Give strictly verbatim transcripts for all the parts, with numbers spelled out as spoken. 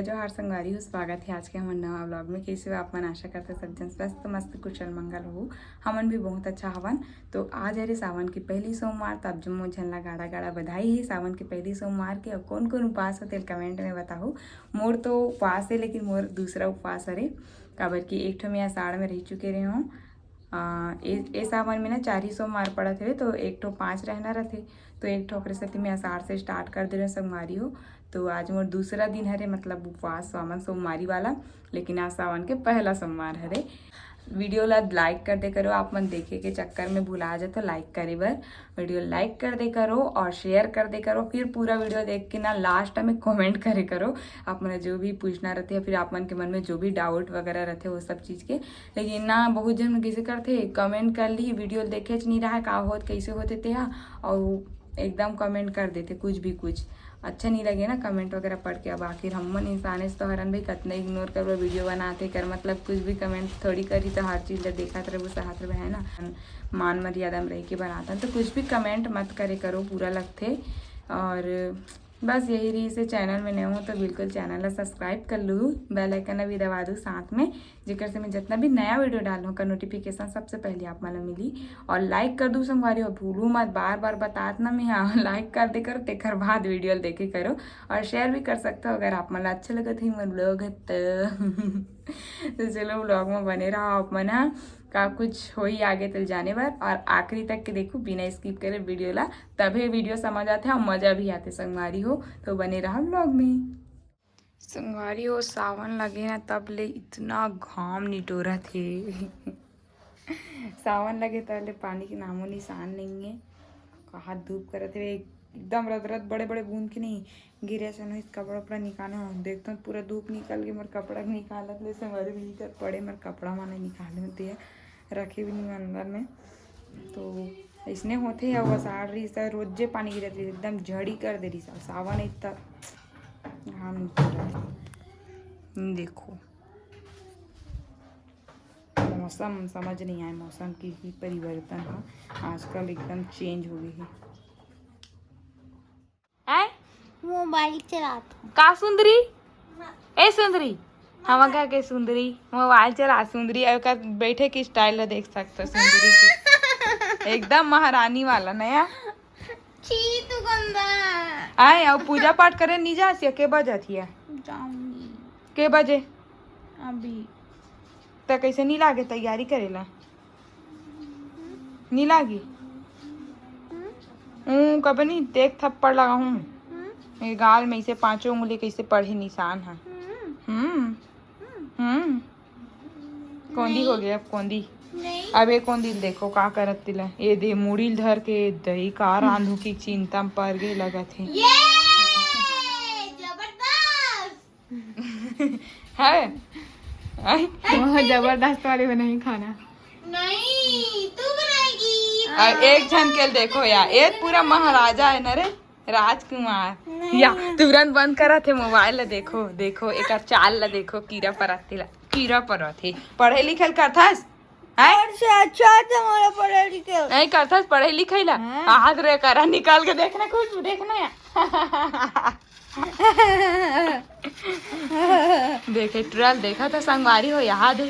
जोहार संगवारी हो, स्वागत हे आज के हमर नवा vlog में। कइसे हो आप मन? आशा करथों सब झन स्वस्थ, मस्त, कुशल, मंगल हो। हमन भी बहुत अच्छा हवन। तो आज हरे सावन के पहली सोमवार, त अब जम्मो झन ला गाड़ा गाड़ा बधाई हे सावन के पहली सोमवार के। अउ कोन कोन उपवास हो तेला comment में बताहू। मोर तो उपवास हे, लेकिन मोर दूसरा उपवास हरे, काबर कि एक ठो मैं आषाढ़ में रह चुके रहे हूँ। आ, ए, ए सावन में ना चार ही सोमवार पड़त हवे, तो एक ठो पाँच रहना रथे, तो एक ठो ओकरे सेती मैं आषाढ़ से start कर दे रहे संगवारी हो। तो आज मोर दूसरा दिन हरे, मतलब उपवास सावन सोमवारी वाला, लेकिन आज सावन के पहला सोमवार हरे। Video ला like कर दे करो, आप मन देखे के चक्कर में भुला जाथो like करे बर। Video like कर दे करो और share कर दे करो। फिर पूरा video देख के ना last में comment करे करो, आप मन जो भी पूछना रथे या फिर आप मन के मन में जो भी doubt वगैरह रथे वो सब चीज़ के। लेकिन ना बहुत झन कइसे करथे, comment कर ली, video देखेच नहीं रहा का होत कइसे होथे तेहा, और एकदम comment कर देथे कुछ भी कुछ। अच्छा नहीं लगे ना comment वगैरह पढ़ के। अब आखिर हमन इंसान तो हरन भाई, कतना ignore करबो, video बनाते कर मतलब कुछ भी comment थोड़ी करी, तो हर चीज़ ला देखत रहबो, सहत रहबो, है ना? मान मर्यादा में रह के बनाथन, तो कुछ भी comment मत करे करो, बुरा लगथे। और बस यही रहिस हे, channel में नए हो तो बिल्कुल channel ला subscribe कर लू, bell icon ला भी दबा दू साथ में, जेकर से मैं जितना भी नया video डालूँ ओकर notification सबसे पहले आप मन ला मिली। और like कर दू संगवारी, और भूलू मत, बार बार बतात ना मैं, हाँ, like कर दे करो, तेकर बाद video ला देखे करो, और share भी कर सकते हो अगर आप मन ला अच्छा लगत हे मोर vlog ह तो। तो चलो vlog में बने रहो आप मन, हाँ, का कुछ होही आगे तक जाने बर, और आखिरी तक के देखो बिना skip करे video ला, तभे video समझ आथे और मजा भी आथे संगवारी हो। तो बने रहो vlog में। संगवारी हो, सावन लगे ना तब ले इतना घाम निटोरत हे। सावन लगे तब ले पानी के नामो निशान नहीं है। कहाँ धूप करत हे, एकदम रदरद बड़े बड़े बूंद के नहीं गिरे। चलो इस कपड़ा उपड़ा निकाले हो, देखते हैं पूरा धूप निकल के मोर कपड़ा के निकालत ले संगवारी हो, इधर पड़े मोर कपड़ा माने निकाले होते हैं, रखे भी नहीं अंदर में। तो इसने होथे, अब आषाढ़ रहिस त रोजे पानी गिरत रहिस, एकदम झड़ी कर दे रहिस। अब सावन इतना घाम निकलत हे। देखो मौसम समझ नहीं आए, मौसम की ही परिवर्तन है आजकल, एकदम change हो गई है। आय? मोबाइल चलात हूँ। का सुंदरी? ए सुंदरी, हम कहा के सुंदरी मोबाइल चला, सुंदरी अउ का बैठे की style ला देख सकते हो सुंदरी की। एकदम महारानी वाला नया। छी, तू गंदा। आय, अउ पूजा पाठ करे नहीं जा सिया, के बजे जात हिया? जाऊंगी। के बजे? अभी। त कैसे नहीं लागे तैयारी करेला? नहीं लागी? हम्म? ऊं, कब नहीं देख थप्पड़ लगा हूँ। हम्म? ये गाल में इसे पांचों उंगली कैसे पढ़े निशान है। हम्म? हम्म। हम्म। हम्म। कोंदी हो गया अब कोंदी। नहीं। अब ये कोंदी देखो का करत तिला। ये दे मुड़ी ल धर के दही का रांधू की चिंता में पड़ गए लगत है। ये जबरदस्त। है? आय? वो जबरदस्त वाले बनाई खाना। नहीं, तू बनाएगी। आ, एक झन के ल देखो यार, ये पूरा महाराजा है ना रे, राजकुमार। नहीं। या, तुरंत बंद करा थे मोबाइल ला। देखो, देखो, एकर चाल ला देखो, कीरा परत ला, कीरा परत हे। पढ़े लिखे ल करथस? हैं? और से अच्छा है तुम्हारा पढ़े लिखे। नहीं करथस पढ़े लिखे ला? हाँ। हाथ रे करा निकाल के देखना, खुशबू देखना या। देखे ट्रल देखा था संगवारी हो, याद है?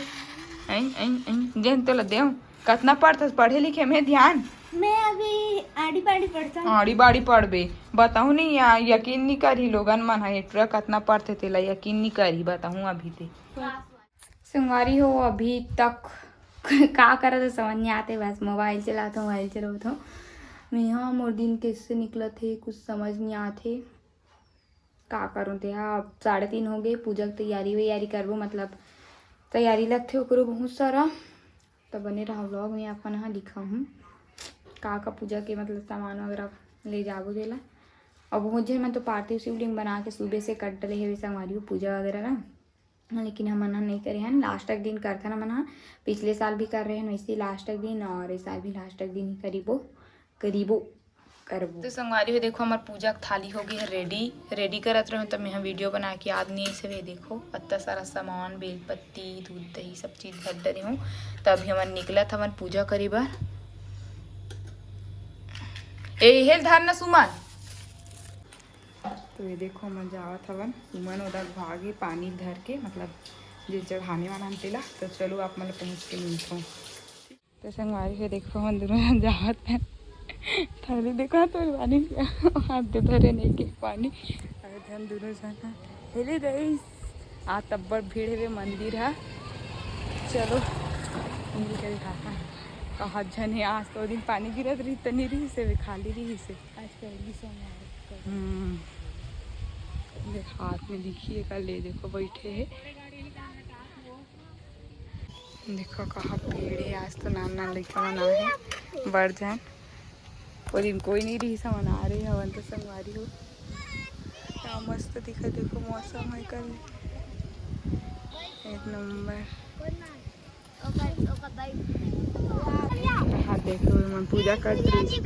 ऐं, ऐं, ऐं, जेन तोला देव, कतना पढ़थस पढ़े लिखे में ध्यान? मैं अभी आड़ी बाड़ी पढ़ता हूँ। आड़ी बाड़ी पढ़बे, बताहूँ नहीं या, यकीन नहीं करी लोगन मन है, ट्रल कतना पढ़थे तेला यकीन नहीं करी, बताहूँ अभी ते। संगवारी हो, अभी तक का करत हो समझ नहीं आते, बस मोबाइल चलात हो, मोबाइल चलात हो। मैं हाँ, मोर दिन कैसे निकलत हे, कुछ समझ नहीं आत हे। का करूँ ते, हाँ, अब साढ़े तीन हो गए, पूजा के तैयारी वैयारी करबो, मतलब तैयारी लगथे ओकरो बहुत सारा। तो बने रहा vlog में, अपन हाँ दिखा हूँ का का पूजा के मतलब सामान वगैरह ले जाबो तेला। और बहुत झन मन तो पार्थिव शिवलिंग बना के सुबह से कर डले हेवे संगवारी हो पूजा वगैरह ना। लेकिन हमन ह नहीं करे हन, लास्ट तक दिन करथन हमन ह। पिछले साल भी कर रहे हन वैसे ही लास्ट तक दिन, और इस साल भी लास्ट तक दिन ही करीबो, करीबो, करबो। तो संगवारी हो देखो, हमर पूजा के थाली हो गई है रेडी। रेडी करत रहे तो मैं वीडियो बना के याद नहीं से वे देखो, अत्ता सारा सामान, बेलपत्ती, दूध, दही, सब चीज धर डरे हूँ। तो अभी हमन निकलत हमन पूजा करे बर। ए हेल धारना सुमन। तो ये देखो, हमन जावत हवन, सुमन ओदा भागे पानी धर के, मतलब जे चढ़ाने वाला हम तेला। तो चलो, आप मन पहुँच के मिलथों। तो संगवारी हो, देखो, हमन दोनों झन जावत हन। थाली देखो, तो पानी हाथ दे धरे नहीं के पानी। अरे धन दोनों झन ह। हेले रईस, आ तब्बड़ भीड़ हेवे मंदिर ह। चलो, उंगली करे हाथ ह। कहा झन हे, आज तो दिन पानी गिरत रही, तनी रही से, खाली रही से। आज पहली सोमवार। हम्म। देख, हाथ में लिखी है, का ले देखो, बैठे है। देखो, कहाँ भीड़ है, आज तो नान नान लइका मन आए हैं, बड़ झन। वो दिन कोई नहीं रही, सब मन आ रहे हवन, तो संगवारी हो। क्या मस्त दिखा, देखो, मौसम है कल एक नंबर। हाँ, देखो, मन पूजा करत रही।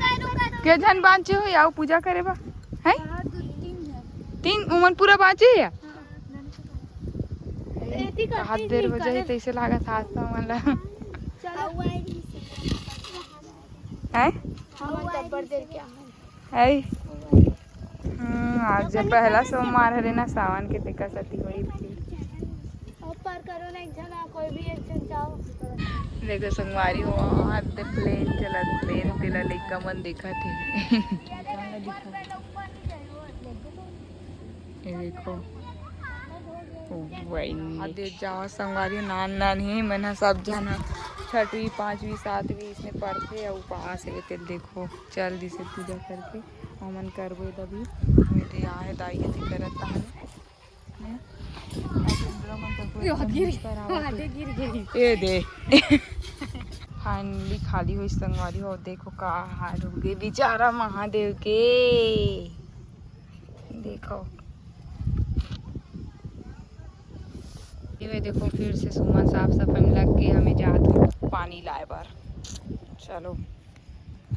के झन बाँचे हो, आओ पूजा करे बा, है? तीन, उमन पूरा बाँचे है। हाथ देर बजे ही, तैसे लागत हाथ पाँव मन ला। हैं? है। हम्म, आज पहला सोमवार हरे ना सावन के, तेकर सेती होही भीड़। ऊपर करो ना, एक झन आ, कोई भी एक झन जाओ। देखो संगवारी हो, वहाँ पे प्लेन चलत, प्लेन तेला लइका मन देखत हे। ये देखो, ओ भाई, आ देख जाओ संगवारी, नान नान ही मन ह, सब झन ह छठवीं, पाँचवीं, सातवीं इसने पढ़थे अउ पास हे। तेल देखो, चल दिसे पूजा करके, हमन करबो तभी। मेरे आहे दाई के करत ताहन। ए दे। फाइनली खाली होइस संगवारी हो, देखो का हाल हो गे बेचारा महादेव के। देखो, ये देखो, फिर से सुमन साफ सफाई में लग के हमें जात हे पानी लाए बर। चलो,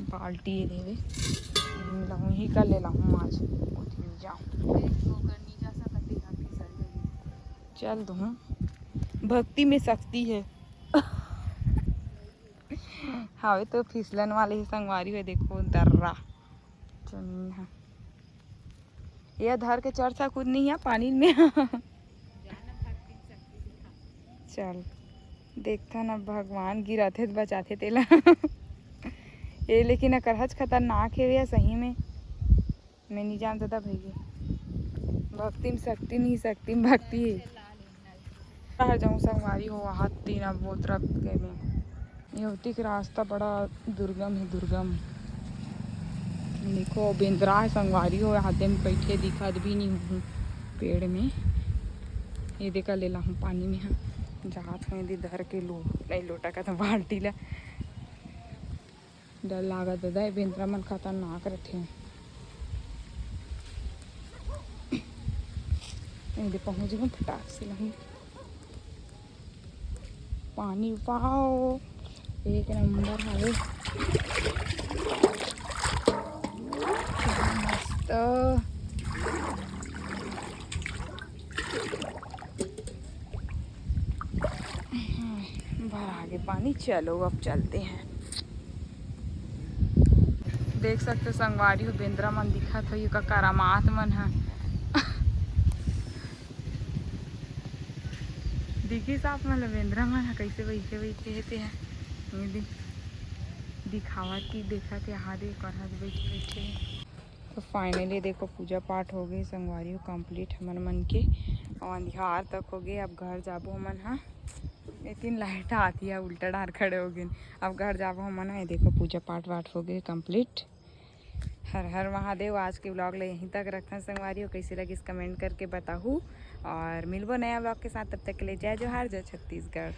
बाल्टी ये देवे, लहूँ ही कर ले लहूँ आज, उठ नहीं जाऊँ। चल दूँ, भक्ति में शक्ति है। हावे तो फिसलन वाले ही संगवारी हो, देखो दर्रा जमीन है। ये धर के चढ़ सकूँ नहीं है पानी में। चल, देखथन अब भगवान गिराथे त बचाथे तेला। ये लेकिन अकरहच खतरनाक हे भैया, सही में। मैं नहीं जानता था भैया, भक्ति में शक्ति नहीं, शक्ति में भक्ति है। कहाँ जाऊँ संगवारी हो, हाथ तीन अब वो तरफ के में। ये होती के रास्ता बड़ा दुर्गम है, दुर्गम। देखो, बेंदरा है संगवारी हो, हाथे में बैठे दिखत भी नहीं हूँ पेड़ में। ये देखा, ले ला हूँ पानी में, हाँ, जात हूँ यदि धर के लो, नहीं लोटा का तो बाल्टी ला। डर लागत दादा, ये बेंदरा मन खतरनाक रथे। ये दे पहुँच गए फटाक से लहूँ। पानी, वाओ, एक नंबर हवे। मस्त। भर आगे पानी। चलो, अब चलते हैं। देख सकते हो संगवारी हो, बेंदरा मन दिखत हो, ये का करामात मन है। दिखिस आप मन ल बेंदरा मन ह कइसे बइठे बइठे हे ते ह। ये दे, दिखावत कि देखत हे, हाँ दे, ओकर हाथ बइठे बइठे हे। तो finally देखो, पूजा पाठ हो गए संगवारी हो, complete हमन मन के। और अंधियार तक हो गए, अब घर जाबो हमन हा। लेकिन light आती है, उल्टा डार खड़े हो गए। अब घर जाबो हमन हा। ये देखो, पूजा पाठ वाठ हो गए complete। हर हर महादेव। आज के vlog ले यहीं तक रखथन संगवारी हो। कैसे लगिस comment करके बताहू और मिलबो नया vlog के साथ। तब तक के लिए जय जोहार, जय छत्तीसगढ़।